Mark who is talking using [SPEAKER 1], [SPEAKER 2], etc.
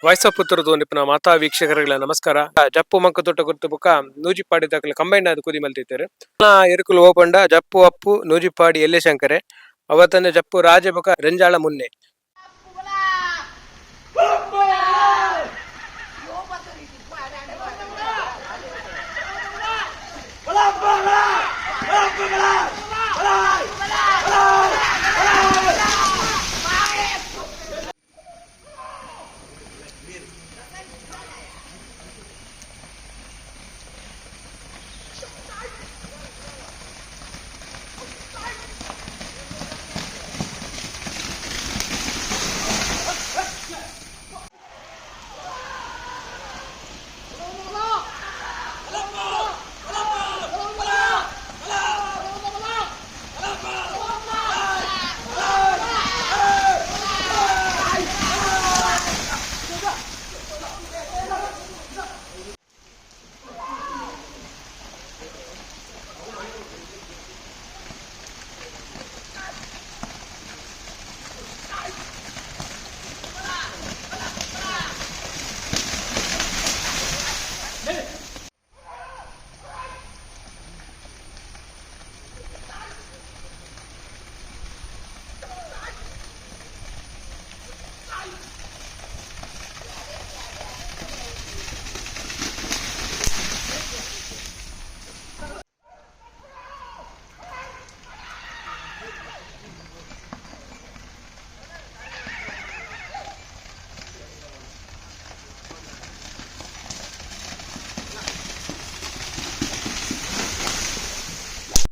[SPEAKER 1] Voice of Puttur ತೂವೊಂದಿಪ್ಪುನ ಮಾತಾ ವೀಕ್ಷಕರುಗಳ ನಮಸ್ಕಾರ. ಜಪ್ಪು ಮಂಕುತೋಟ ಗುರ್ತು ಬೊಕ್ಕ ನೂಜಿಪ್ಪಾಡಿ ದಕುಲು ಕಂಬೈನ್ ಆದ್ ಕುದಿ ಮಲ್ತಿತ್ತೆರ್. ಎರುಕುಲು ಓಪಂಡ ಜಪ್ಪು ಅಪ್ಪು ನೂಜಿಪ್ಪಾಡಿ ಎಲ್ಲೆ ಶಂಕರೆ ಅವತ್ತನೆ ಜಪ್ಪು ರಾಜೆ ಬೊಕ್ಕ ರೆಂಜಾಳ ಮುನ್ನೆ.